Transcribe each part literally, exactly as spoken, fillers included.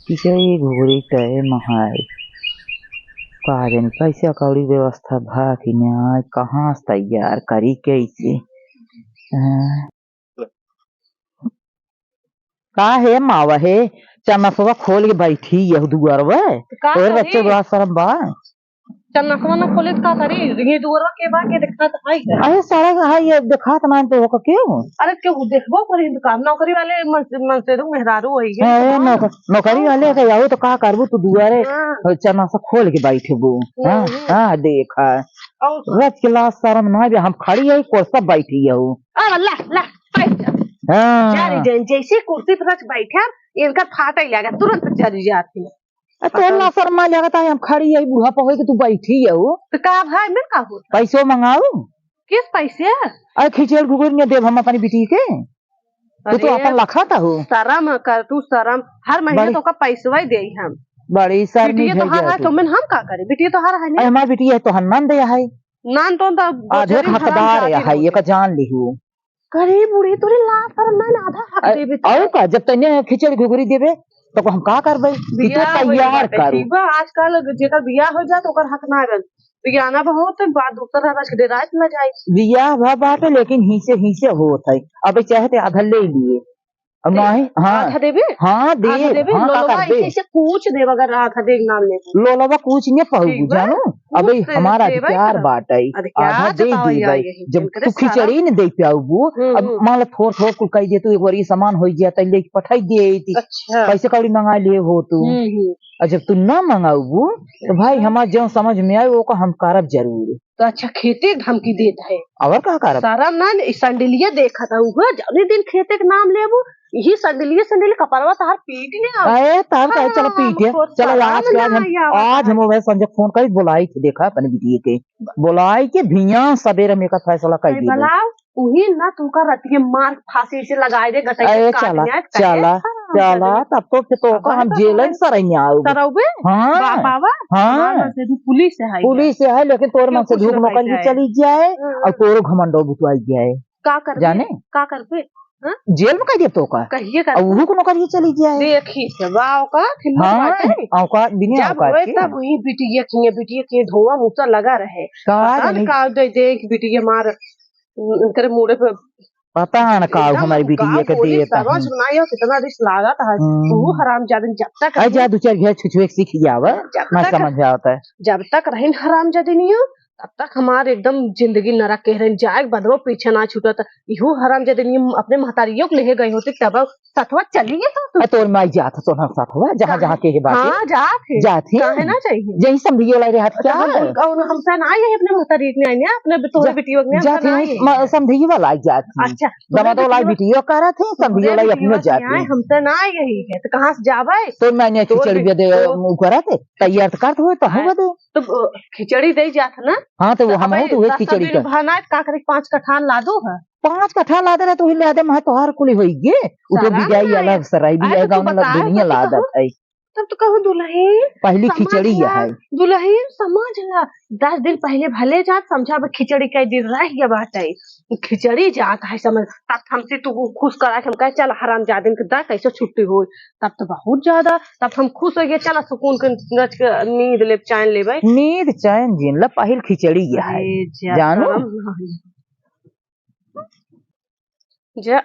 खिचड़ी घुघुरी टाइम है, का जानी पैसा कौड़ी व्यवस्था भा कि नाहीं, कहाँ से तैयार करी कैसे। हाँ। का हे मावा हे, चनसवा खोल के बैठी यहू दुआरवा। तो का तोर करी? बच्चों बड़ा शर्म बा। चनसवा न खोले तो का करी? ये दुआरवा के बा, के दिखात है क्या? अरे सारा है, ये दिखात ना तो होगा क्यों? अरे क्यों देखबो करी, काम नौकरी वाले मन से, मन से तो मेहरारू होई है। अरे नौक-, नौकरी वाले के यहू तो का करबू तू दुआरे? हाँ। चनसवा खोल के बैठबू। हम्म, हाँ, हम्म। हाँ, देखा। और रच के लाज शर्म ना बे, हम खड़ी है, कोर्सा बैठी है वो। आ, ला, ला, बैठ जा। हाँ। जा रे जैन, जैसे कुर्सी पर रच बैठे, इनका फाटे लगा, तुरंत चली जाती है। आ, तोर ना शर्मा लगा था, हम खड़ी है, बूढ़ा पहुए के तू बैठी है वो। तो का भाई, मैं का होता? पैसो मंगाऊ? किस पैसे? अरे खिचड़ी घुघुरी नहीं देब हम अपनी बिटी के। तू तो अरे, अपन लखा था हो। शर्म कर तू, शर्म। हर महीने बड़ी तो का पैसवा ही देई हम। बड़ी शर्मी बिटिया तो है हर है, तो। तुमन हम का करी? बिटिया तो हर है अरे, नहीं। हमार बिटिया है तो हन्नान दे है। नान तो, तो आधे बोचरी हकदार हरामजादी है, होते। एक जान लिहू। करे बूढ़ी तोरे लाज शर्म ना, आधा हक अरे, देबे तो। और का, जब तन्ने खिचड़ी घुघुरी देबे, तो हम का करबे? कि तू बियाह होई तैयार बाटे, करू। ठीक बा, आजकल जेकर बियाह हो जात, ओकर हक ना रहल। बियाह ना बहुत बा, दूसरा रच के डेरात ना जाई। बियाह भा बाटे, लेकिन हिंसे, हिंसे होत है। अब चाहे ते आधा ले लिए। अब ए, नहीं, हाँ। आधा देबे? हाँ, दे। आधा देबे? हाँ, का लोलवा करबे? ऐसे, ऐसे कूच देब अगर आधा देब नाम लेबे। लोलवा कूच नहीं पाऊ, ठीक बा? जानो? अबे कूच दे-, हमारा देबे अधिकार करा। बाटे। अधिकार आधा दे जतावा देबे। या यही, जब इनकरे तू सारा खिचड़ी न दे पाऊबू, हम्म, अब हम्म। मान ला थोर थोर कुल कह दे तू, एक बार ये सामान हो गया, तैले पठाई दे ती। अच्छा। पैसे कौड़ी मंगा लिए हो तू। हम्म, हम्म। और जब तू ना मंगाऊबू, तो भाई हमार जौन समझ में आए, ओका हम करब जरूर। तो अच्छा, खेते के धमकी देत है। और का करब? शर्म ना, ई सैंडलिया देखत है, उहो जौने दिन खेते के नाम लेबू, यही सैंडलिया, सैंडलिया कपड़वा तहार पीट ले आओ। अरे, तब कहे, चलो हाँ, पीटे, हमको चलो, शर्म आज के आज ना हम, आया आज बा। हम वह संजय फोन करी, बोलाई के देखा अपने बिटिया के, बोलाई के भिया सबेरे में का फैसला कर अरे, दिए। बुलाओ, उही ना तुमका रतिये मार फांसी से लगाए दे, गटई अरे, काट चला, ले, कहे, चला, हाँ, चला, चला। तब तो फिर तो अब का हम तो जेल में सरैया आओगे। सरौबे? हाँ, बाप आवा? हाँ। हमार से भी पुलिस है, पुलिस है, लेकिन तोर क्यों मन से कुछ झूठ ना नौकरी कहता है? चली जाए हाँ। और तोरो घमंडो बुतवाई जाए। का करबे? जाने? का करबे? हाँ? जेल में कह दे तो का? कहिए कर अब उहू को नौकरी चली जाए। देखी से बा औकात, हिम्मत हाँ, बाटे। औकात, बिना जब औकात होए के। तब वही बिटिया किए, बिटिया किए ढोआ मुसा लगा रहे। का पता न जानी? का दे दे एक बिटिया मार, उनकरे मुड़े पे पता न का एकदम हमारी बिटिया गाँव के बोली देत समझ हन। में ना आयो, कितना रिस लागत है। हम्म। उहू हरामजादिन जब तक अरे जा रही दो चार घर छुछुए के सीख जावा, जब ना तक समझ आवत है। जब तक रहिन हरामजादिनियो, तब तक हमार एकदम जिंदगी नरक के रहन, जाए के बदरो पीछे ना छूटत। इहू हरामजादिनियो अपने महतारियों के लेहे गए होते, तब सथवा चली गए तो। आ, तोर माई जात है तोहर सथवा, जहाँ, हाँ। जहाँ के बाटे। हाँ, जात है। जात है। काहे ना चाहिए? यही समधियो लाई रहत तो क्या हम है? उन-, उन-, हमसे ना आई है अपने महतारी के नहीं, अपने तोहरे जा-, बिटियों के नहीं, जात हमसे ना है, आई है। म-, समधियो वाला आई जात है। अच्छा, दमादो तोहरे लाई बिटियों बिटियो करत है, समधियो तोहरे लाई बिटियों अपने के जात नहीं है। हमसे ना आई यही है, तो कहाँ से जावे? तो मैंने तोर खिचड़ी बिट-, दे, तो उ करत है, तैयार तो करत हुए तो हाँ। हुआ दे। तो, अ, खिचड़ी दे जात ना? हाँ, तो वो तो हम अबे तो हुए दस खिचड़ी दिन का। भा ना, का करे, पाँच कठान ला दो है। पाँच कट्ठा लादे रहे तो वही लादे महा तोहार कुली होई गे। उ तो सारा बिगाई ना अलग आया। सराई भी अरे तो आएगा, तू उन लग बताए दुनिया तो लादत तू। है। तब तो कहूँ दुलहिन पहली समझ खिचड़ी ला, है। दुलहिन समझ ला, दस दिन पहले भले जात समझा, अब खिचड़ी कई दिन रह गया बाटे, खिचड़ी जात है समझ, तब हमसे तू खुश करा के हम कहे चल हरामजादिन के दा कैसे छुट्टी होई, तब तो बहुत ज्यादा, तब तो हम खुश हो गए, चला सुकून के रच के नींद लेब, चैन लेबै। नींद चैन जिन ला, पहिल खिचड़ी ये है। अरे, जा जानू? काम नहीं। जा,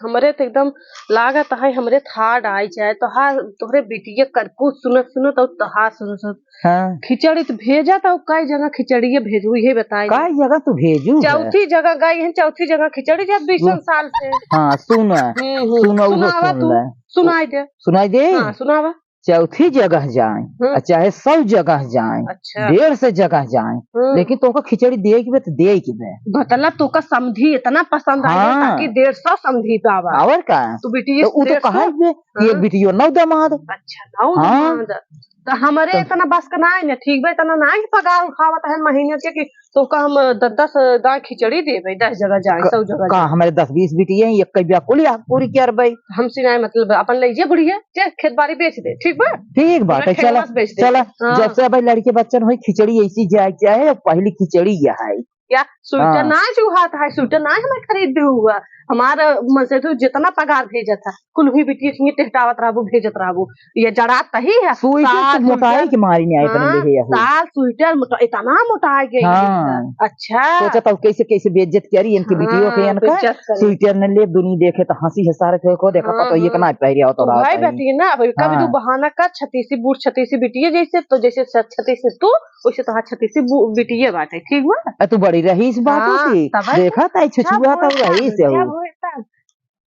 हमरे तो एकदम लागत है, हमरे थाड़ आई जाए, तोहार, तोहरे बिटिया करकूत सुनत सुनत और तोहार सुनत सुनत। हाँ। खिचड़ी तो भेजा था, कई जगह खिचड़िए भेजू, ये बताई। कई जगह तू भेजू है? चौथी जगह गई है, चौथी जगह खिचड़ी जब बीसन वो साल से। हाँ, सुन। हम्म, हम्म। सुन, वो सुनावा सुन तू, ले। सुनाई दे। सुनाई दे? हाँ, सुनावा। चौथी जगह जाए, हम्म। आ चाहे सौ जगह जाए, अच्छा। डेढ़ सौ जगह जाए, हम्म। लेकिन तोका खिचड़ी देई के बे तो देई के बे। मतलब तोका समधी इतना पसंद आए हाँ। ताकि डेढ़ सौ समधी पावा। और का? तू बिटिया तो उ तो डेढ़ सौ? कहा बे, ये हाँ। बिटियो नौ दमाद। अच्छा, नौ हाँ। दमाद। तो हमारे तो इतना बस का ना है ना, ठीक बा, इतना ना है कि पगार उठावत है महीने के कि तोका हम दस दस दाई खिचड़ी देबे, दस जगह जाए, का, सौ जगह का जाए। हमारे दस बीस बिटिया हैं, एक कई ब्याह कुल या पूरी करबे। हमसे ना मतलब अपन ले जे बुढ़िया, जे खेत बाड़ी बेच दे, ठीक बा? ठीक बा, हमें तो चला, खेलवा से बेच दे। चला, हाँ। जब से अब लड़के बच्चन होई, खिचड़ी ऐसी जाए, चाहे पहली खिचड़ी यह है। या स्वेटर हाँ। ना चुहात है, स्वेटर ना हमें खरीद दे हुआ। हमारा मन से तो जितना पगार भेजत है, कुल ही बिटिया के टेहटावत रहबू, भेजत रहबू। ये जड़ात तही है। स्वेटर साल तो मोटाई स्वेटर, के मारी नहीं आए, हाँ, पहले है हो। साल स्वेटर मोटा, इतना मोटा गई हाँ। है। अच्छा। सोचा तो कैसे, कैसे बेइज्जत करी इनकी बिटियों के, हाँ, इनका बेइज्जत करी। स्वेटर न ले, दुनी देखे तो हंसी है सारे को, देखा हाँ, पता ये हाँ। कना पहरिया हो तो तो रात भाई है। बेटी ना, अब कभी हाँ। तू बहाना कर, छतीसी बूढ़, छतीसी बिटिया जैसे, तो जैसे छ-, छतीसी तू, वैसे तो हाँ, छतीसी बू-, बिटिया बाटे, ठीक बा? आ, तू बड़ी रहीस बाटे हाँ, सी। तब है देखा तो। ताई छुछुआ तब तो होता, रहीस है तब हो। होता।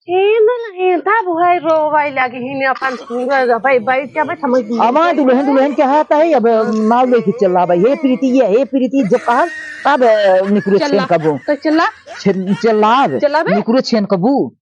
छीन नहीं, तब है रोवे लगी ही ने अपन भाई, भाई, क्या भाई समझ नहीं आवा आए। दुल्हन, दुल्हन के हाथ है, अब नाव लेके चला भाई, "हे प्रीति, ये, हे प्रीति," जब कहा, तब, अ, निकरो चिल्ला, छेन कबू। तो चिल्ला। छेन, चिल्ला अब, चिल्ला बे। निकरो छेन कबू।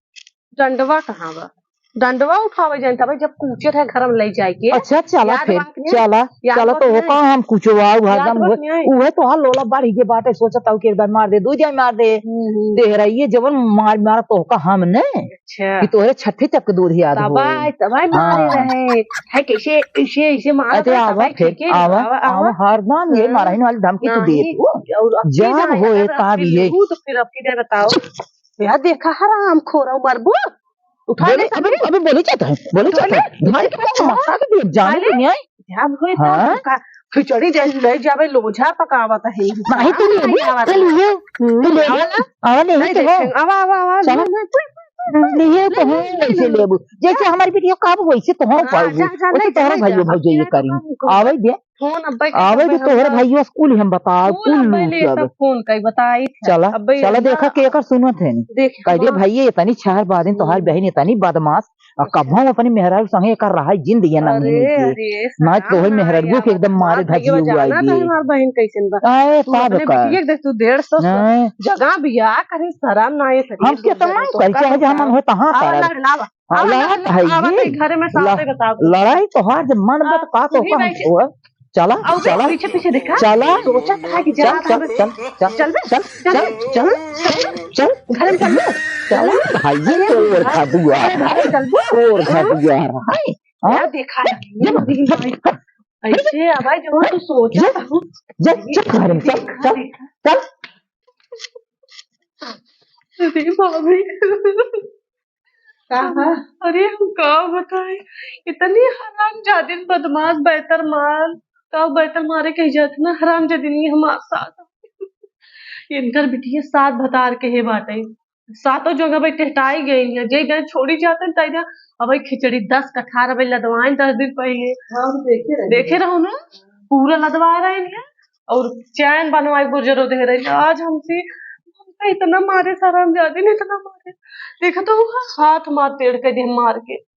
डंडवा कहाँ बा? डंडवा उठावे जाए, तब जब कूचे रहे घर में ले जाए के। अच्छा, चला याद फिर, बात नहीं? चला, याद चला बात तो नहीं? होका हम कुचवाऊ याद हरदम बात उहे, नहीं? उहे तो हाल लोला बाढ़ी के बाटे, सोचत हूँ कि एक बार मार दे, दो जाए मार दे। हम्म, हम्म। तेहरा ये जवन मार, मार तो होका हम ने। अच्छा। कि तोहरे छठी तक के दूध याद तब होए। आए, तब आए मारे हाँ। रहे। है कैसे, ऐसे, ऐसे मारा अरे था, तब आवा आए फिर, ठीक है, आवा, आवा, आवा। आवा, हरदम ये हाँ। मारहिन वाली धमकी तू नहीं, देत हो। और अब की जब जाए, होए अगर तब आपकी ये। लहू तो फिर अब की जाए बताओ। यार देखा हराम खोरा मरबू। उठा बोले, ले अबे, सबके। अबे बोले जाता है, बोले उठा जाता ले। है। भाई के पास माथा के दिए, जाने अरे। दुनिया है। जब होए तब हाँ। का खिचड़ी जैसे ले जावे, लोझा पकावत है। नहीं, तू लेबू, नहीं आवत तू है। लिए, हम्म, तू ले आवा ले। ना। आवा ले, नहीं तो देखेंगे। आवा, आवा, आवा, चलो। ले, ले, ले, ले, ले, ले, ले, ले। जैसे हमारी वीडियो का वैसे तो हम हाँ, पाएबू। जा, जा, वैसे ले, तोहरा ले, भाइयों जा। भौजाई ये करी। आवे दे। फोन अब्बे के आवे अब्बे दे, तोहरे हम भाइयों स्कूल हम बताओ, स्कूल कुल अब्बे लूट ले जावे। सब फोन कई बताई थे। चला, अब्बे चला ना। देखा के एकर सुनत है। देख, कह दे हाँ। भैया, इतनी चार बादिन तोहार हम्म। बहन इतनी बदमाश, आ कभो अपनी मेहरारू संगे एकर रहाई जिंद ये ना अरे, मिली के। अरे, ना सलाम तोहर ना, मेहरारू के यार। एकदम मारे हाँ, भैया, धजिए हुआ जाना ये। था हमार बहन कैसन बा। आए, तू तब अपने का? बिटिया के देख, तू डेढ़ सौ आए। जगह बियाह करे, शरम ना ये हम सरीर के गुजरे, तमाम तो कर, का चाहे जहाँ मन होए, तहाँ आवा, करब। लड़, लावा। हाँ, आवा, लड़त लड़, है आवा, ये। नहीं, घरे में साथे ला-, बताओ। लड़ाई तोहार जब मन हाँ, बत का तो तू ही का बैठे। हुआ? चला, अउर चला। पीछे, पीछे देखा। चला। सोचा था कि चल, जरा चल, था चल, चल, चल बे। चल, चल, चल, चल, चल। चल। घरे में चल। चल, भाई, ये अरे, तोर अरे, खा दुआ। अरे, भाई, चल बे। तोर खा हाँ। दुआ है। हाँ? क्या देखा है? ये मत देख। ऐसे अब भाई, जो तू सोचा जा, था। जा, चल, घरे में चल, चल, चल। अरे, भाभी। का बा? अरे, हम का बताई, इतनी हरामजादिन बदमाश बैतल मार, का बैतल मारे कही जात ना, हरामजादिन ये हमार साथ। इनकर बिटिया सात भतार के हे बाटे, सातों जगह पे टेहटाई गई है, जे गए छोड़ी जाते हैं, तैया अब खिचड़ी दस कठार अब लदवाए दस दिन पहले। हाँ, हम देखे रहे। देखे रहो ना, पूरा लदवा रहे हैं। और चैन बनवाए गुजरो दे रही। आज हमसे, हमसे इतना मारे हरामजादी ने, इतना मारे। देखा तो वो हाथ मार टेढ़ के दे मार के।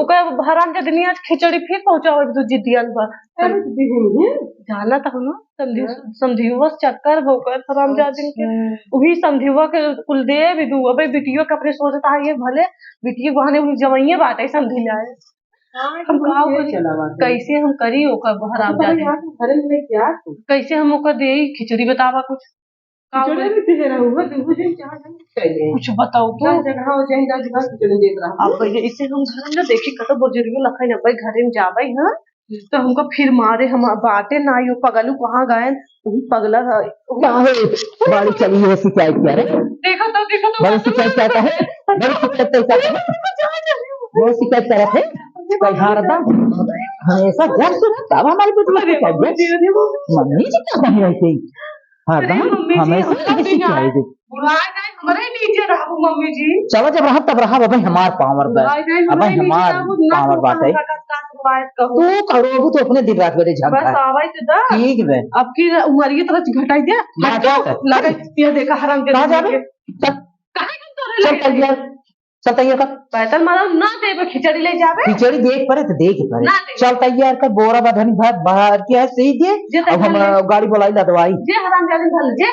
ओकर हरामजादी ने आज खिचड़ी फिर पहुंचावे दू जिद्दियन पर। अरे तो बिहुन है। जाना था ना, समझी, हाँ। समझीवा से चक्कर होकर हरामजादी के। अच्छा। वही समझीवा के कुल दे भी दू। अबे बिटियो के अपने सोचता है ये भले बिटियो बहाने उन जवाइये बाटे समझी लाए। हाँ, हम तो का ये करी? चला बात है। कैसे हम करी ओकर अब तो हरामजादी? यार, तू घरे में क्या तू? कैसे हम ओकर देई खिचड़ी बतावा कुछ? का खिचड़ी करी? भी दे रहा हूँ, दू दिन चार दिन खिचड़ी। कुछ बताओ तो। दस जगह हो जाए, दस जगह खिचड़ी देत रहा। अब ये इसे हम घर में देखी, कतो बुजुर्ग लखन अब घरे में जाबे, हाँ? तो हमका फिर मारे, हम बाटे ना, यो पगलू कहाँ गए? वही पगला है। काहे? बड़ी चली है शिकायत करे। देखो तो, देखो तो, बड़ी शिकायत करता है, बड़ी शिकायत करता है, बहुत शिकायत करत है। कल हरदम हमेशा जब सुनो तब हमारी बेटी को अरे शिकायत बाबू है। जी, अरे बाबू। मम्मी जी क्या कही रहती? अरे हरदम मम्मी जी, हमेशा हम यही कभी शिकायत है। बुराई नहीं, हमरे नीचे रहबू मम्मी जी। चलो जब रहब तब रहब, अबे हमार पावर बा। बुराई नहीं, अबे हमरे नीचे हमार रहबू, ना पावर तू बाटे। हमरा का साथ बुराई कहू। तू करो, वो तो अपने दिन रात बेटे झगड़ा बस है। आवे तो दा। ठीक बे। अब की उमरिये तरह घटाई दे। ना हट जाओ, जाओ। लगे, ये देखा हराम के कहाँ दिन जाबे? के। चल। काहे तुम तोरे चल लगे? तैयार। चल तैयार कर। पैदल मारो ना देबे, खिचड़ी ले जाबे। खिचड़ी देख पड़े तो देख पड़े। ना देबे। चल तैयार कर, बोरा बधनी भर, बाहर के है, सही दे। जे अब हम तैयार ले। गाड़ी बुलाई लदवाई। जे हराम जादे भर जे।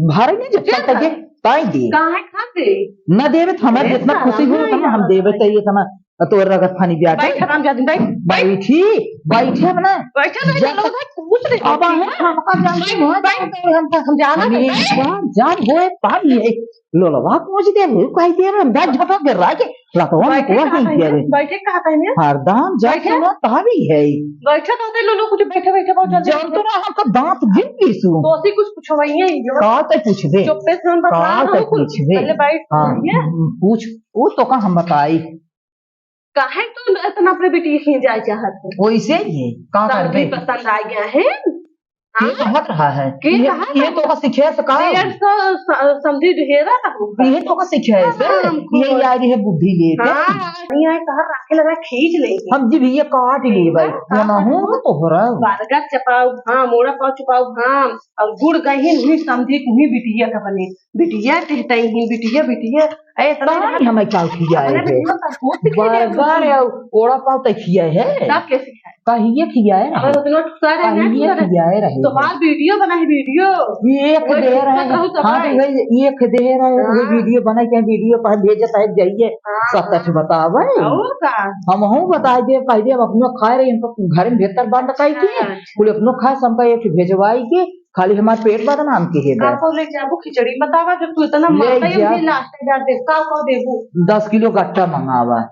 भारे नहीं जे, जे चल तैयार। ताई दे। काहे खाते? ना देबे तो हमारे ए, जितना खुशी हो, साला, उतना हम देबे, तो ये इतना तोर रगत पानी ब्याह बैठ, कर। हराम जादे, बैठ। बैठी, बैठे अपना। बैठे नहीं, जब चलो, तक बैठ। अब हम, हमका जान दे, वहाँ जान दे, हम, हम जाना हमें नहीं। जान, जान होए पानी है। लोलवा को मुझे दे, वो कही दे, हम दस झटक दे रहा है कि लतवा में बैठे कौन कहाँ नहीं कहे? बैठे कहाँ कहे? हरदम जब बैठे? सुनो तभी है। बैठे तो होते लोलो कुछ बैठे बैठे बहुत जल्दी। जब तो ना हमका दांत गिर पीसू। तो ऐसे कुछ पूछो भाई, ये जो का ते पूछबे? चुप्पे से हम बता का रहा ते हूँ, कुछ पूछबे? पहले बैठ हाँ, ये। हम्म, पूछ, वो तो का हम बताई। काहे तू इतना अपने बेटी के खींच जाए चाहत है? वैसे ही है, का सब करबे? चीज पसंद आ गया है। ये हाँ? कहत रहा है। के ये, कहत ये रहा? तो का सिखे से का? डेढ़ सौ स-, समझी ढेरा होगा। ये तो का सिखे से? हाँ, हमको ये यारी है बुद्धि लेके। हाँ, नहीं आए, कहाँ राखे लगा, खींच लेंगे। हम जी भैया काट लिए भाई। हाँ, ये ना हो हाँ। तो तोहरा। बर्गर चपाऊ, हाँ, मोड़ा पाव चपाऊ, हाँ, और गुड़ गहिन हुई समझी कुही बिटिया का बने। बिटिया कहता ही, बिटिया, बिटिया, ए, इतना कहाँ ही हमें का खियाए अपने है? बिटिया का बहुत खियाए बर्गर है। और ओड़ा पाव तक खियाए है। तब कैसे खियाए? कहिए खियाए रहे। अगर उतना ठुसा रहे ना, कहिए ठुसा रहे। खियाए रहे। तोहार वीडियो बना है, वीडियो। ये एक वो दे रहे हैं। हाँ, तो वही एक दे रहे हैं, वो हाँ। वीडियो बना के वीडियो पर भेजत है, जाइए। हाँ, सब हाँ। सच बतावे। और का? हम हूँ बताई दे, कह दे, हम अपनो खाए रहे, इनको घर में भीतर बंद कई के, हाँ। कुल अपनो खाए, हमका एक भेजवाई के, खाली हमार पेट बदनाम के है का बस। को ले जाबू खिचड़ी बतावा, जब तू इतना ले मारता है, जा। मुझे लास्ट में जा दे, का को देबू? दस किलो गट्टा मंगावा,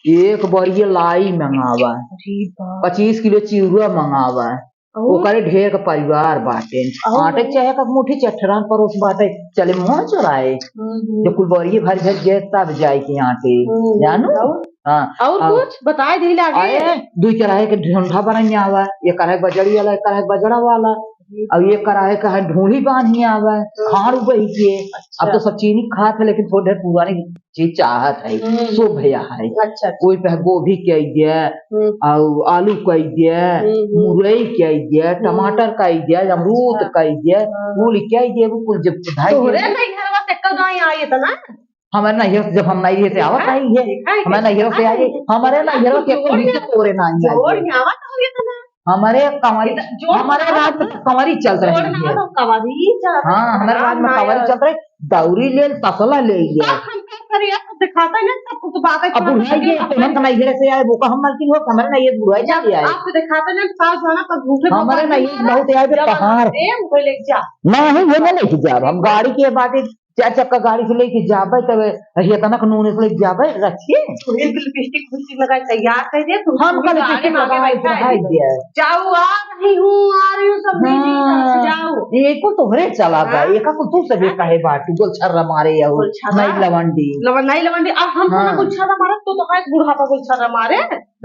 एक बरिये लाई मंगावा, अरे बाप। पच्चीस किलो चिउरा मंगावा, और? ओकरे ढेर का परिवार बाटे। और? आटे चाहे का मुट्ठी चट्ठरान परोस बाटे, चले मुँह चुराए। हम्म, हम्म। जब कुल बरिये भर भर जाए तब जाए के आटे, हम्म, जानू? और? हाँ, और अब कुछ बताए दी लागे? अरे, दुई चराहे के ढोंढा बनाई आवा, एक कढ़ाई बजड़ी वाला, एक कढ़ाई बजड़ा वाला, अब एक कढ़ाई का है ढोंढी बांधी आवा, हम्म। खाड़ उबही के। अच्छा। अब तो सब चीनी खात है, लेकिन थोड़े ढेर पुरानी चीज चाहत है, हम्म। शोभ है। अच्छा, अच्छा। कोई पे गोभी के आइडिया, हम्म। और आलू के आइडिया, हम्म, हम्म। मुरई के आइडिया, हम्म। टमाटर के आइडिया, अमरूद अच्छा। के आइडिया, हाँ। कुल के आइडिया, वो कुल जब ढाई तोहरे किलो नहीं घरवा से कब आई, आई इतना? हमारे नैहर से जब हम नहीं रहे थे, आवत देखा? आई है। देखा है हमारे कैसे? नैहर से देखा आई है। है। हमारे देखा? नैहर के जोड़ कुछ ना। तोरे ना आई है। जोड़ ना आवत हो ये तो ना। हमारे कंवारी, इधर जोड़ हमारे ना राज में आवत। कंवारी चल रही जोड़ ना है। आवत, कंवारी चल रही है। हाँ, हमारे राज में हाँ, कंवारी यार। चल रही। दौरी ले, तसला ले ये। सब हम क्या करिए, आपको दिखाता है ना, सब कुछ बात है, अब थोड़ा बुढ़ाई सा ये, दिखाता तुरंत है। नैहर से आए, वो का हम मलकिन हो, हमारे नैहर बुढ़ाई जब चली आए। आपको दिखाता है ना, सास जाना तो झूठे हमारे भगवान नैहर की बहुत आए, जब पहाड़। प्रेम को ले जा। नहीं, ये ना लेके जाब, हम गाड़ी के बाटे चार चक्का गाड़ी से लेके जाबे, तब ये तना के नून से लेके जाबे, रखिए। तू एक लिपस्टिक, लिपस्टिक लगा के तैयार कर दे, तू हम पूरी कल गाड़ी लिपस्टिक में आगे लगा बैठा के है। दिया है। जाओ, आ रही हूँ, आ रही हूँ, सब दीदी, हाँ। जाओ। ये कुल तोहरे चला बा, हाँ। ये का कुल तू सभी हाँ। कहे बाटू, गोलछर्रा मारे या हो, गोलछर्रा। नहीं लवंडी। लवन-, नहीं लवंडी, अब हम हाँ। ना गोलछर्रा मारे, तो, तो है बुढ़ापा गोलछर्रा मारे।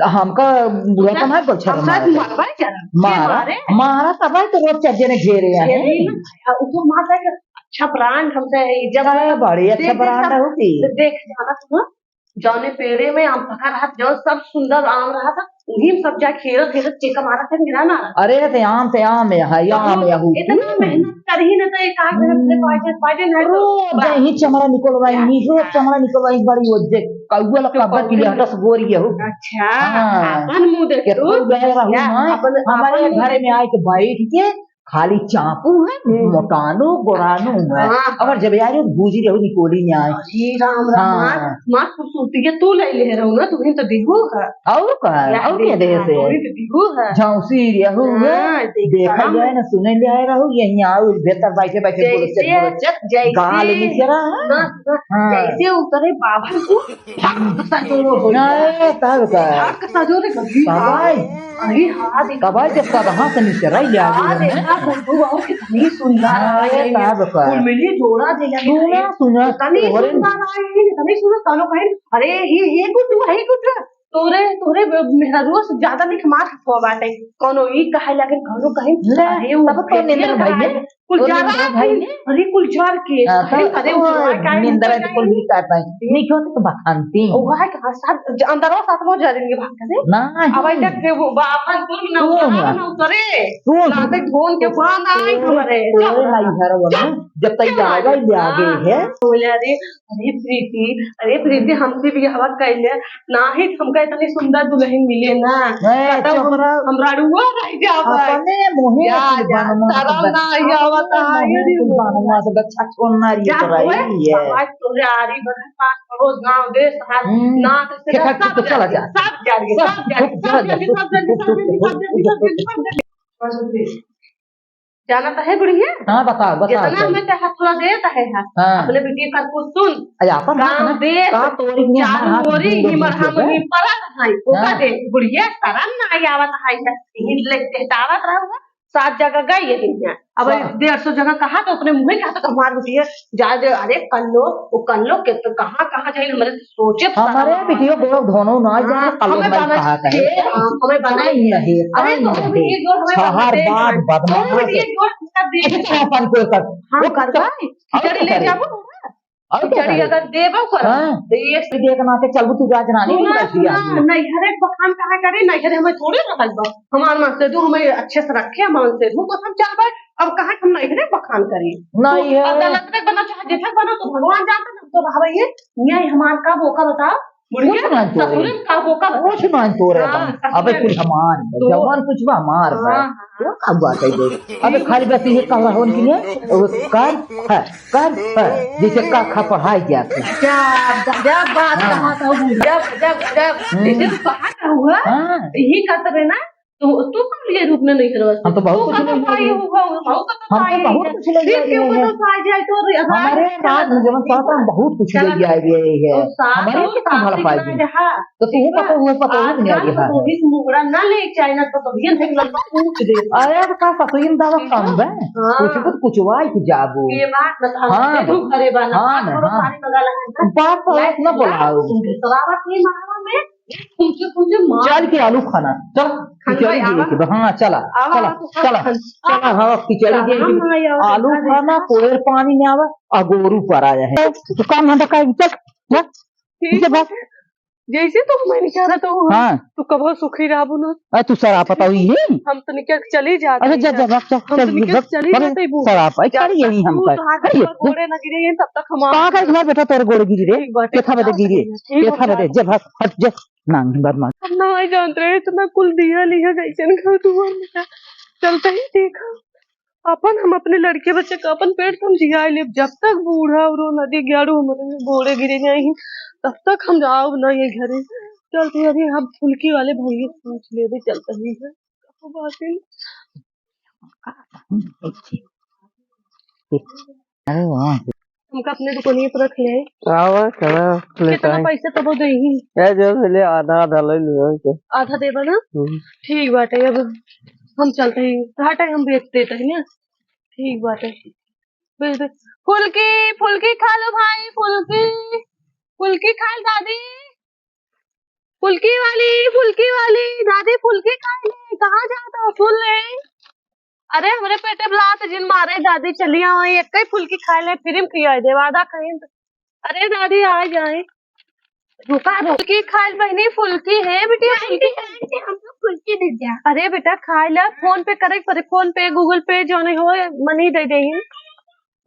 हमका बुढ़ापा ना गोलछर्रा हम शायद मारे। मरबा क्या? मारा, ये मारे? मारा तब है तो रोज चार जने घेरे हैं। ये नहीं ना, आ, उसको मार जाएगा। अच्छा ब्रांड हमसे है, जब अरे, बड़ी अच्छा देख, देख, ब्रांड सब है होगी। देख, जाना सुनो, जौने पेड़े में आम पका रहा, जो सब सुंदर आम रहा था, उही में सब जा खेलत, खेलत चेका मारा था, गिरा मारा। अरे, ते आम, ते आम है, है, तो आम है, हो। इतना मेहनत करी न, तो एक आध घंटे हम्म। पाजे, पाजे नहीं तो रोज बस। यही चमड़ा निकलवाई, हाँ। नहीं, रोज चमड़ा निकलवाई, बड़ी वो देख, कौआ लग तो कब्बा कौआ की लहटस गोरी है, हो। अच्छा, हाँ। अपन मुंह देख के तू। तू गए रहू क्या? ना, अपन, हमारे अपन मुंह घर देख। में आए के बैठ के खाली चापू है, हम्म। मोटानो, गोरानो है। हाँ। अगर जब यार ये भूजी रहू निकोली में आए। अरे राम, राम, हाँ। मार, मार खूबसूरती के तू ले ले रहू ना, तुम्हें तो दिहू है। और का? या और देख, क्या दे से? तुम्हें तो दिहू है। झांसी रहू है। हाँ, देख देखा राम। जाए ना, सुने ले आए रहू, यहीं आओ, बेहतर बैठे, बैठे बोलो, जैसे, चल, बोलो, चल। जैसे, गाल में चढ़ा है। ना, ना, हाँ। जैसे वो करे बाबा को, भाग सजोरो हो ना, जाए। तब का? भाग सजोरे कभी तब आई। अरे हाँ, देख। तब आई जब तब हाँ से नीचे रह गया हाँ, वो देखा, हमने। गुड्डू बाबू कितनी सुंदर हाँ, आई है। तब का? उर्मिली जोड़ा दे लगी सुना, है। सुना, कितनी तोहरे सुंदर आई है, कितनी सुंदर। कानो कहे, "अरे, ये, ये गुड्डू है, गुड्डू।" तोरे, तोरे मेहरारुआ से ज्यादा निक मार खा बाटे। कोनो ई कहे लगे, कोनो कहे, ले, "अरे, वो तब तो खेतिया निंदर भाई कहाँ ने, है?" कुल तो जार निंदर भाई के, ने। अरे, कुल जार के। हाँ, अरे, तो अरे, वो वो जार काहे निंदर निकल तो कुल जाए? भी काट पाए। नहीं, क्यों तो बखानती? वो है कहाँ? सात, अंदरवा सातवां जार इनके भाग करे। ना, अब नहीं। ऐसा थे वो बाफन तुम ना तू उतरा ना। ना उतरे। तू ना। लाते ढोल के बांध आई तोरे, हमारे। तोरे चल। नहीं घर वाला, चल। जब तक चल। आगे, आगे हाँ, है। हाँ। बोले, अरे, अरे प्रीति, अरे प्रीति, हमसे बियाहवा कइले, नाही त हमका इतनी सुंदर दुलहिन मिले ना। ए, कतौ हम, चुप रह। हम रड़ुआ रह जाब। अपने मुँहे जा, कुछ जा, बनवा शरम से ना बच-, आवत अपने है, मुँहे अरे कुछ बनवा से बच-, अच्छा, छोड़ ना रही जा, तो रही ओए, है। समाज तोरे आरी बगल, पास पड़ोस, गाँव, देश, हाथ, हम्म। नाक से खेत, खेत, सब चला जान जा। दे, सब जान दे, सब, सब जान दे, चुप, सब चला जान जा, दे, चुप, सब जान दे, चुप, सब जान दे, चुप, सब जान दे, चुप, सब जान दे। जाना तो है बुढ़िया। हाँ, बताओ, बताओ, जितना बताओ। हमें चाहे थोड़ा देत है, हाँ। हाँ। अपने बिटिया का कुछ सुन। अरे, आपन हाथ काम ना, दे, का तोरी में चारू हमार हाथ ओरी ढील ही मरहम है। ही पड़ल है, ओका हाँ। दे, बुढ़िया शरम ना आई आवत है, यही ले देहटावत रहुआ, सात जगह गई है दुनिया। अब सा- डेढ़ सौ जगह कहा तो अपने मुँहे कहा तो हमार बिटिया जा दे, अरे कल्लो, वो कल्लो के तो कहाँ, कहाँ जाए, हमरे सोचे तो हमारे शरम बिटिया आवत है। गोड़ धोनो ना जाए, हाँ, कल्लो हमें भाई बना कहा कहे। हे राम, हमें बना ही नहीं है, अरे, काहे तो नहीं हमें है? ये जोर हमें शहर बना दे बात ना। बदमाश तो है। ये जोर हमका दे अच्छा, दे। चला पानी को कर। हाँ, वो कर कर। भाई, और खिचड़ी क्या ले करे? जाबो ना। और क्या खिचड़ी करे? अगर देबो कर, हाँ। तो ये ये देख ना के चलबू तू राजरानी सुना, बन गई सुना, है। नैहरे बखान कहाँ करे? नैहरे हमें थोड़े रहल बा। हमार माँ से तू हमें अच्छे से रखे, हमार से तू कसम चल भाई। अब कहाँ हम नैहरे बखान करी? नहीं तू है। अदालत में बनो, चाहे जेठक बनो, तो भगवान जानता ना, तो रहबे ये। न्याय हमार का बोका बताओ? बुढ़िया, कुछ ना तोरे। ससुरे का बोका बताओ? कुछ ना तोरे हाँ, अपन। ससुरे अबे कुछ हमार बा, तो जवान कुछ बा हमार बा। हाँ, हाँ। वो का बात है दे? अबे खाली बस ये कह रहा हूँ कि ये, वो कर, है, कर, है। जैसे का खा पढ़ाई जाते। क्या, क्या बात हाँ। कहा था वो? जब, जब, जब, हम्म। जैसे बात हुआ, हाँ। यही कहते रहे ना, तो तू कब लिए रूप में नहीं करवा हम तो बहुत कुछ तू ले कब आई लिए। हुआ, हम तो हम तो आई बहुत है। कुछ ले फिर लिए क्यों हैं। कब आई जाए तो रे, अब हमारे आज साथ में जब साथ हम बहुत कुछ ले क्या? लिए आए हुए हैं। तो साथ हमारे और कितना साथ भला इतना पाएगी? रहा। तो तू ठीक बा? पता हुआ, पता हुआ आज नहीं आ काल रहा है। तो इस मुगड़ा ना ले चाहे ना तो तभी हम लोग पूछ दे। अरे तो का पता ही दावा ठीक काम बा। बे? हाँ। कुछ कुछ कुछ वाई कुछ जाबो। ये बात बता, हाँ। तू घरे बना, हाँ, हाथ ना, गोड़ हाँ। पानी लगा लगा। बात तो लाइट ना ना, बुलाओ। तू सरावत नहीं मारा में। कुछ, कुछ मार। चल के आलू खाना, चल, खाना खिचड़ी आवा। दिए के बा, हाँ, चला, आवा, चला, आवा, चला, खाना। चला, हाँ, खिचड़ी खाना दिए के बा। ना आवा, आलू खाना खाना, देखा। कोयर पानी में आवा, आ गोरू पर आया है। तू काम धंधा कर, चल, जा, ठीक पीछे भाग। है। जैसे तू हमें निकाला तो हाँ। तू कबो सुखी रहबू ना। आ, तू सरापत हुई है? हम तो निकल चली जाते अरे, जा, हैं। जा, भाग, जा, हम चल, तो निकल भाग, चली भाग, जाते हैं, बू। सरापत, अरे, जब करिए तक ही हम तू कर, तोहार करिए, ऊपर गोड़े ना गिरे हैं, तब तक हम का आप कर, तुम्हारे बेटा तोरे गोड़े गिरी रे? ठीक बाटे, केथा बदे गिरी रे? ठीक केथा बाटे। बदे, जा, भाग, हट, जा। नांग बदमाश। हम ना आई जानत रहे, इतना कुल दिया लिया कैसन घर दुआर में। चलते ही देखा, अपन हम अपने लड़के बच्चे का अपन पेट हम जिया लेब। जब तक बूढ़ा और नदी ग्यारू हमारे गोड़े गिरे नहीं, तब तक हम जाओ ना ये घरे। चलते अरे हम फुल्की वाले भैया से पूछ लेबे, चलते ही है। कहो बातिन। अरे वाह। हमका अपने दुकानिए पर रख ले। आवा, चला, ले कितना ताई। पैसा तबो देही? ए, जो मिले, आधा, आधा ले लियो के। आधा देबा ना? हम्म। ठीक बाटे, अब हम चलते ही, हटा, हम बेच देते ही ना। ठीक बाटे। बेच दे। फुल्की, फुल्की खा लो भाई, फुल्की। फुल्की खा लो दादी। फुल्की वाली, फुल्की वाली, दादी फुल्की खाए ले, कहाँ जात हो? सुन ले। अरे, हमरे पेटे में लात जिन मारे, दादी चली आओ, एक ही फुल्की खाए ले, फिर हम खिया दे, वादा कहीं तो। अरे दादी, आ जाए। रुका, रुक। फुल्की खाए बहनी, फुल्की है बिटिया, आंटी, फुल्की। आंटी, हमको फुल्की दे जा। अरे बेटा, खाए ला, फोन पे करे, पर फोन पे, Google पे, जो नहीं हो, मनी दे दे।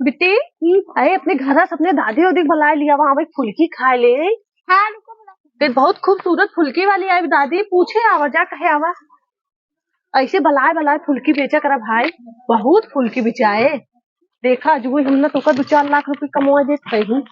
बिट्टी, हम्म। अरे, अपने घर से अपने दादी उदी के बुलाए लिया, वहाँ एक फुल्की खाए ले। हाँ, रुको, बुला। ये बहुत खूबसूरत फुल्की वाली आई दादी, पूछे आवा, जा कहे आवा। ऐसे बुलाए बुलाए फुल्की बेचा करा भाई, बहुत फुल्की बिचाए। देखा, आज वो हमने तो का दो चार लाख रुपए कमवा देत कहीं।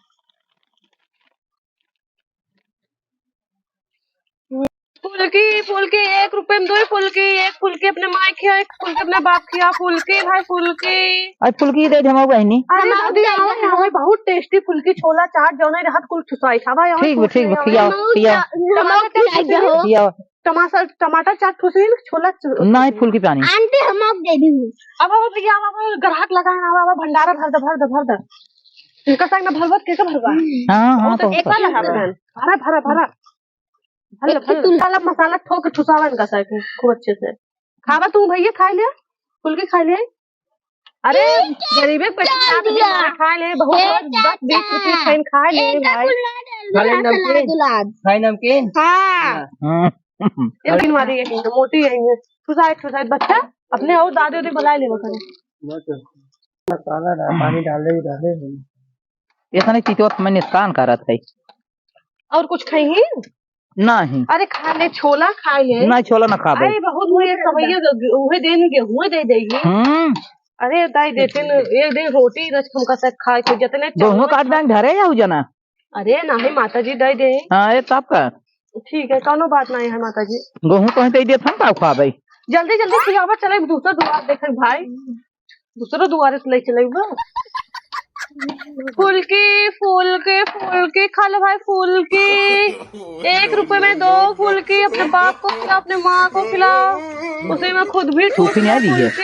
फुल्की, फुल्की, एक रुपए में दो फुल्की, एक फुल्की अपने माई खिया, एक फुल्की अपने बाप खिया, फुल्की भाई फुल्की। और फुल्की दे दे हमारी बहनी। अरे हम दादी, आओ, आओ, बहुत tasty फुल्की, छोला चाट, जौने रहत कुल ठुसाई खावा, यहाँ ठीक बा, ठीक बा, खियाओ, खियाओ। टमाटर चाट खियाओ। खियाओ। टमाटर, टमाटर चाट ठुसी, छोला च-, नहीं, फुल्की पानी। आंटी, हम आप दे दी। अब, अब भैया, अब, अब ग्राहक लगा है, अब, अब भंडारा भर दे, भर दे, भर दे। इनका संग ना भरबत, के का भरबा? हाँ, हाँ, वो तो तो एक बार लगा दे। भरा, भरा, भरा। भर ले, भर ले। मसाला, मसाला ठोक के ठुसावा इनका साथ में, खूब अच्छे से। खावा तू भैया, खा ले, फुल्की खा ले। अरे, गरीबे के बेटा खा ले, बहुत दस बीस रुपये खाइन खा ले भाई। खा ले नमकीन। खाए नमकीन? हाँ। हाँ। ये तीन वाली यही है, मोटी यही है। ठुसाए, ठुसाए, बच्चा, अपने और दादी उदी बुलाए लेवा करो। मसाला डाल, पानी डाले, डाले। इतने चीजों में नुकसान करत है। और कुछ खाई ही? नहीं। अरे खा ले, छोला खा ले। नहीं, छोला ना खाबे। अरे बहुत हुए सवैया ग-, उहे दिन गेहूं दे देगी। हम्म। अरे दाई देते न, एक दिन रोटी रच हमका तक खाए के जितने गेहूं चावल काट खा- बैंक धरे जाऊ जना। अरे नहीं माता जी दे दे। हाँ, ये तब का? ठीक है, कौनो बात नहीं है माता जी। गेहूं कहीं दे देत हम का खाबे? जल्दी जल्दी खियावा, चले दूसरा दुआर देखे भाई, दूसरा दुआरे से ले चले बा। फुल्की, फुल्की, फुल्की खा ले भाई, फुल्की। एक रुपए में दो फुल्की, अपने बाप को खिला, अपने माँ को खिला, उसे में खुद भी सूखी नहीं दी है। फुल्की।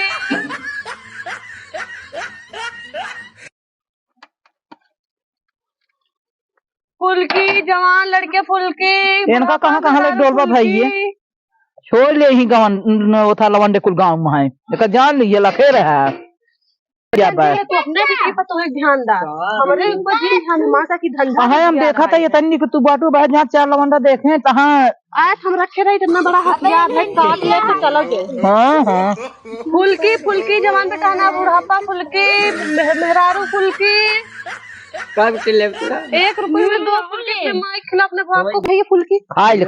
फुल्की, जवान लड़के फुल्की, इनका बुढ़ापा कहाँ, कहाँ ले मेहरारू डोलबा भाई ये? फुल्की। छोड़ ले ही गवन, न, ओथा लवंडे कुल गाँव में है। एका जान ली, ये लखे रहा। क्या बात? तू अपने बेटी पर तोहे ध्यान दा। हमरे ऊपर जिन ध्यान, माता की धंधा कहाँ हम देखा था ये तन्नी कि तू बाटू बाहर जहाँ चार लवंडा देखे, तहाँ आज हम रखे रही, इतना बड़ा हथियार है, काट ले तो चलो जे। हाँ, हाँ। फुल्की, फुल्की, जवान बेटा ना, बुढ़ापा फुल्की, मेह-, मेहरारू फुल्की। कब के ले पूरा? एक रुपये में दो फुल्की, अपने माई खिला, अपने बाप को भैया फुल्की। खाई ले।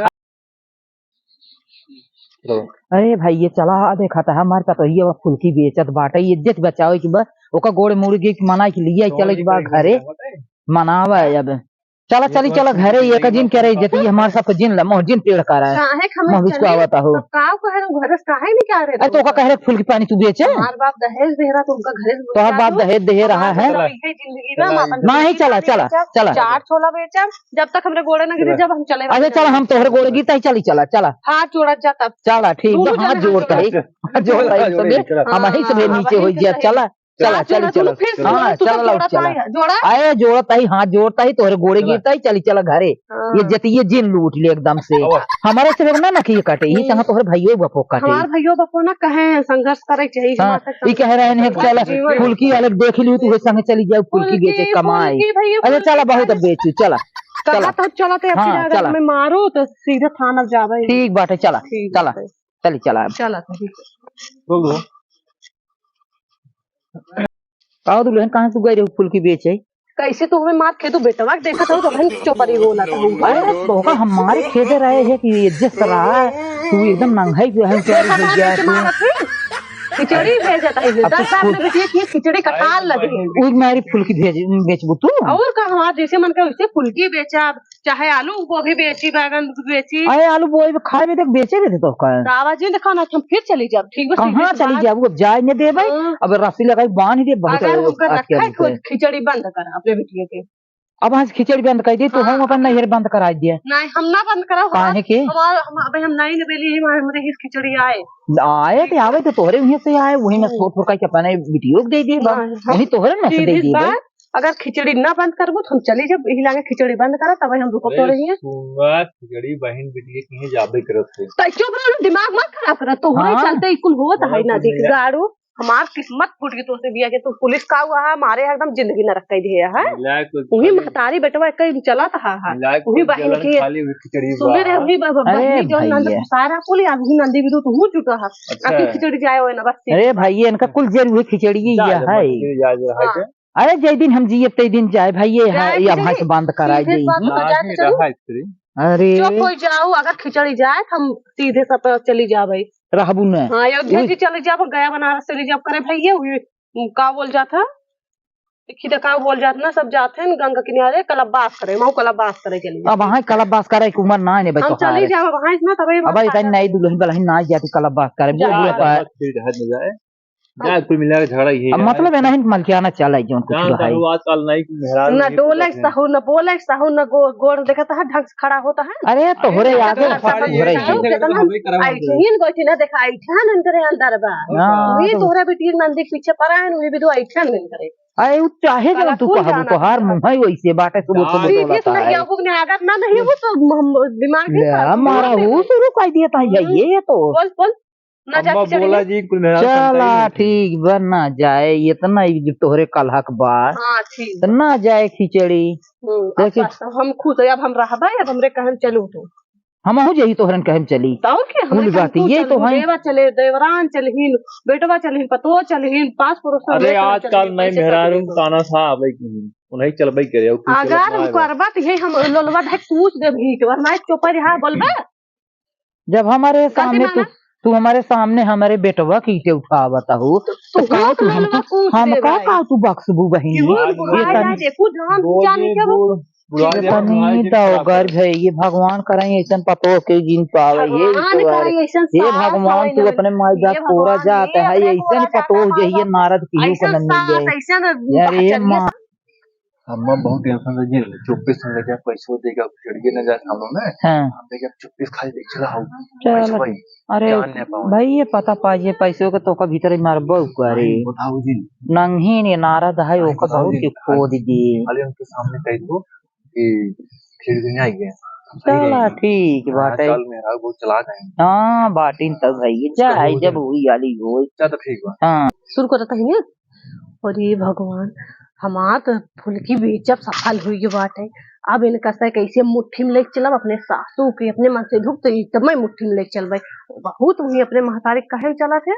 अरे भाई, ये चला, आ देखा था, हमार पतोहिया बा फुल्की बेचत बाटे, ये इज्जत बचावे के बा, ओका गोड़े मुड़ के मनाई के लिए चले के बा घरे, मनावा अब। चला, चली, चला घरे, ये का जिन करे इज्जत, ये हमार सबके जिन ला, मोह जिन टेढ़ करा है। काहे खमे मोह बिचको चले? आवता हो। तब का कहे रहे, घर से काहे नहीं कह रहे अरे, तो तुम? का कह रहे फुल्की पानी तू बेचे? हमार बाप दहेज दे रहा, तुमका घरे से तोहार बाप दहेज दे रहा है। चला, इहे जिंदगी बा, हम अपन नहीं, जिंदगी चला, चला, बेचब, चला। चार छोला बेचब, जब तक हमरे गोड़े न गिरे, चला। जब हम चले अरे, वाले चला, हैं। हम तोहरे गोड़े गिरता ही चली, चला, चला। हाथ जोड़ा जा तब। चला, ठीक बा, दोनों हाथ जने जोड़ता ही। हाथ जोड़ता ही सबे, चला। हम ही सबे हाँ, नीचे वही हो से गया, सही। चला। चला, हाथ चली, जोड़ा, चला। दोनों फिर हाँ, से चला, जोड़ा, चला, चला। हाथ जोड़ा। आए, जोड़ता ही, हाथ जोड़ता ही, तोहरे गोड़े चला। गिरता ही, चली, चला घरे। हाँ। ये जतिये जिन लूट ले एकदम से। आवा। हमारे से ना, ना कि ये काटे, ये हम्म। चाहे तोहरे भइयो बपो काटे। हमार भइयो बपो ना कहे संघर्ष करे चाहिए, हाँ, हमारे साथ ई कह रहे हैं, संघर्ष चला, करे। फुल्की वाले देख लियो, तू संगे चली जाओ, फुल्की फुल्की, बेचे, कमाए। फुल्की भइया, अरे, फुल्की चला, बहुत खाए। अब बेचू, चला, कहा चला। तो चला, ते हाँ, अखिया अगर चला। में मारो तो सीधे थाना जावे। ठीक बाटे, चला, ठीक चला, बाटे। चली, चला। चला, ठीक है। बोलो। का दुल्हन, कहाँ से गई रही फुल्की बेचे? कैसे तू हमें मार के तू बेटवा के देखत हो तो हम चोपरी बोला था हम। अरे, तोहका हमारे खेदे रहे है कि ये जिस तरह तू एकदम नंगाई जो है, ये चोरी हो कटाल गया लेके तू। मारत है। खिचड़ी भेजत है, अब दस तो साल में फुल- बेटी की खिचड़ी कटाल लगे है। वो मारी फुल्की भेज, बेचबू तू? और का, हमार जैसे मन करे वैसे फुल्की बेचा, चाहे आलू गोभी बेची, बैगन बेची। अरे, आलू गोभी खाए में देख, बेचे भी थे तोहका। तो आवाज ही देखा ना, हम फिर चली जाब, ठीक बा, कहाँ सीधे से चली बात। जाबू? अब जाए नहीं देबे, हाँ। अब रस्सी लगाई बांध दे, बहुत अगर उनका अटके रखा है, रुके। खुद खिचड़ी बंद करा अपने बिटिया के। अब आज खिचड़ी बंद कर दी, तो हाँ, हम अपन अगर नैहर बंद करा दिए। नहीं, हम ना बंद करा, काहे के? हमार, हम, अबे हम नहीं नबेली, हम, हमरे ही खिचड़ी आए। आए तो आवे तो तोहरे वहीं से आए, वहीं में हम्म। सोत होकर के अपने बिटियो के दे दिए, बा। हाँ, हाँ। वहीं तोहरे में से सीधी दे दिए, बा। बात, अगर खिचड़ी ना बंद करबो तो हम चली जब, यही लागे खिचड़ी बंद करा, तब हम रुको अरे तो रही है। सुआ, खिचड़ी बहिन बिटिया कहीं जाबे करत है। तो चुप रहो, दिमाग मत खराब करा, तोहरे हाँ। चलते ई कुल होत है ना, देख गाड़ू। हमार किस्मत फूट गई तोसे बिया के, तू पुलिस का हुआ है, मारे एकदम जिंदगी नरक कर दिया है। मिला कुल वही खाली महतारी बेटवा कहीं चलत हा, हा। मिला वही कुल बहन जलन की खाली हुई खिचड़ी सुने हुआ रे, है। वही ब-, ब-, अरे बहनी जो नंद भैया। सारा कुल यार, वही नंदी भी तो तू चुका है। अच्छा। अभी खिचड़ी जाए हुए ना, बस जा, ठीक जा, है। भाई, इनका कुल जरूर खिचड़ी ही जा, है जा, भाई। खिचड़ी जा, जा, है हाँ। के? अरे, जय दिन हम जिए, तय दिन जाए भाई, ये जाए है, ये खिचड़ी? भाई से बंद कराए सीधे दे। बात बता, आज जाए नहीं खिचड़ी? रहा है खिचड़ी। अरे। जो कोई जाओ, अगर खिचड़ी जाए, हम सीधे सब चली जाए भाई। रहबू न। हाँ, अयोध्या उही। जी चले जाब, गया बनारस चले जाब करे भैया, उही, उम, का बोल जात है? देखी तो का बोल जात ना, सब जात हैं गंगा किनारे कलबास करे, महू कलबास करे चली जाब। अब वहाँ कलबास करे के उम्र ना है बे हम तोहार। चली जाब वहाँ इतना तबे अब बात इतनी आ नई दुल्हन बलहिन ना जाती कलबास करे, जा, बुढ़ बुढ़ जा, पाए। मत फिर घर में जाए। जा, कुल मिला के झगड़ा यही अब है। मतलब है ना, इनके मलकियाना चल आई, जौन कुछ जान रहा है। तारू आजकल नहीं कि मेहरारू ना नहीं डोले बोलत है। सहू, ना बोले सहू, ना गो-, गोड़ देखत है, ढंग से खड़ा होत है। अरे, तोहरे अरे, आगे ना सब समझ तोहरे में आगे। सहू, कितना हमें करवा ऐसे दे। ही इनको इतना देखा, ऐठन इनकरे अंदर बा। हाँ, वही तो तोहरा बेटी नंदी के पीछे पड़ा है, वही भी दो ऐठन इनकरे। अरे, उ चाहे जौन तू कहबू, तोहार मुँह है वैसे बाटे, सुबह सुबह सीधे बोलत से नहीं है। आबू, नहीं, अगर ना नहीं हो तो हम दिमाग नहीं ले, खराब हमारा होगा। वो शुरू कर दिया था, हम्म। ये तो। बोल, बोल। ना जा अम्मा खिचड़ी बोला में। जी, कुल मेहरारू चला, संताई होती। ठीक बा, ना जाए, इतना ही जो तोहरे कलहक बा, हाँ, ठीक तो बा। ना जाए खिचड़ी। हम्म, अब देखी। बस, हम खुश है, अब हम रहबे, अब हमरे कहन चलू तू। हमहू जही तोहरन कहम चली। तो और के, हमरे कुल कहन बात तू ये चलू, तो है। देवा चले, देवरान चलहिन, बेटवा चलहिन, पतोह चलहिन, पास पड़ोस अरे, में आजकल चलहिन, नहीं कैसे मेहरारू चलहिन? ताना सा आवे की, उन्हें चलबे करे, और कुछ अगर चलत ना आवे। करबा तो ये हम लोलवा है, पूछ देब ईंट, वरना चोपा रहा, बोलबे? जब हमारे गलती सामने तू, माना। तू हमारे सामने हमारे बेटवा की ईंटे उठावत हो, तो, तो तो का तू हमको, हमका का तू बख्शबू बहिनी? ये तनी देखो, जान, जान के वो बुढ़ाई देखा, इतनी बुढ़ाई दिन खराब दौगर है। भई, ये भगवान करे ऐसन पतोह के जिन पावे, ये भगवान ईश्वर। करे ऐसन हे सास भगवान, होए तू ना। अपने माई बाप हे तोरा भगवान, जात हे है, ऐसन भगवान पतोह जात जहिए होए। नारद की ऐसन को न मिल सास, जाए। ऐसन यार, ये बहचरिया माँ। अम्मा बहुत tension ले, चुप्पे से ले जा, पैसों देगा, खिचड़िए न जा सामने में। हाँ। हम देख, अब चुप्पे से खाली देख चला हो। चल। पैसों भाई, अरे जान नहीं पाओ। भाई, ये पता पा, ये पैसों के तो का भीतर ही मारबो करे। नहीं, बताओ जी। नंगी ने नारद है, नहीं, ओका बताओ बहुत जी। के खोद दे। खाली उनके सामने कह दो कि खिचड़ी नहीं आई है। हम सही चला, रहेंगे। ठीक हाँ, बाटे। चल, मेरा बहुत चला जाएंगे। हाँ, बाटिन तब भाई, जा, चलो, आई जब चलो। हुई आली होई। चल, तो ठीक बा। हाँ। शुरू करत हई ना। अरे भगवान, हमार त फुलकी बेचब सफल हुई बाटे। अब इनका से कैसे मुट्ठी में लेके चलब, अपने सासू के, अपने मन से दुख तो एकदम मुट्ठी में लेके चलबे। बहुत वही अपने महतारी कहे में चलत है,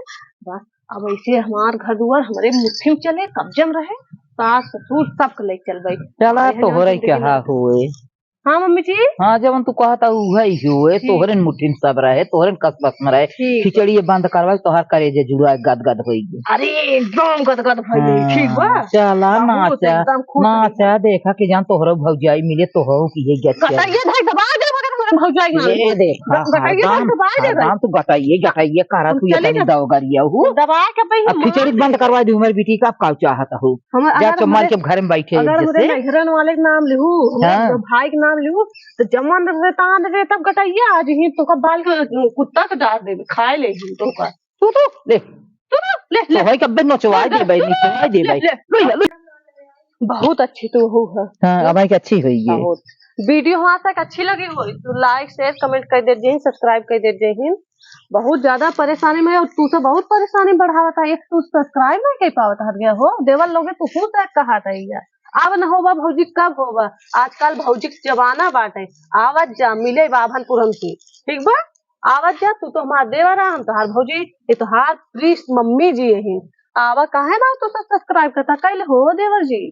बस अब ऐसे हमार घर दुआर हमरे मुट्ठी में चले, कब्जे में रहे, सास ससुर सबके लेके चलबे। चला, अरे तोहरे जिंदगी में कहा होए। हाँ, मम्मी जी। हाँ, जवन तू कहत हऊ, उहे ही होए, ठीक। तोहरे मुट्ठी में सब रहे, तोहरे कस बस में रहे। ठीक। खिचड़ी ये बंद करवा, तोहार करेजे जुड़ा गद गद होई। अरे, एकदम गद गद भई, हाँ, ठीक बा? चला, बहुत नाचा, एकदम खुश नाचा, एकदम। देखा कि जान तोहरो भौजाई मिले, तोहरो की ये गद गद। गटैया धर दबा दे, मगर तोहरे भौजाई ना ये मिले। देखा, गटैया धर हरदम, दबा दे भाई। हरदम तू गटाइए, गटाइए, करा हम तू ये चली तनी ना। दौगरिया हूँ। दबा के भाई अब हम खिचड़ी मार बंद दे। करवा दी, हमारे बेटी का अब का चाहत हो? हम जा अगर चुप मार हमरे, चुप घर में बैठे अगर हैं हमरे जैसे। नैहरन वाले के नाम लिहू, हमरे हाँ। जो भाई के नाम लिहू, तो जमन रे तान रे तब गटैया आज ही तो का बाल के कुत्ता के डाल देबे, खाए ले ही तो का। तू तो ले। तू तो ले, ले। तो है कब्बे नचवाए ले, दे भाई, ले, नचवाए दे ले, भाई। ले। ले, ले, ले। बहुत अच्छी तू हो है। हाँ, अब भाई की अच्छी हुई है। बहुत। वीडियो हमारे तक अच्छी लगी हो तो like, share, comment कर दे जय हिंद, subscribe कर दे जय हिंद। बहुत ज्यादा परेशानी में और तू से बहुत परेशानी बढ़ावत है, एक तू subscribe नहीं कर पावत हट गया हो, देवर लोगे तू खुद एक कहा था यार। अब न होबा भौजी, कब होबा? आजकल भौजी के जमाना बाटे, आवत जा मिले बाभनपुर हमसे, ठीक बा? आवत जा, तू तो हमार देवर आ, हम तोहार भौजी, ये तोहार प्रिय मम्मी जी यही। आवा, काहे ना तू सब subscribe करता, कैले हो देवर जी?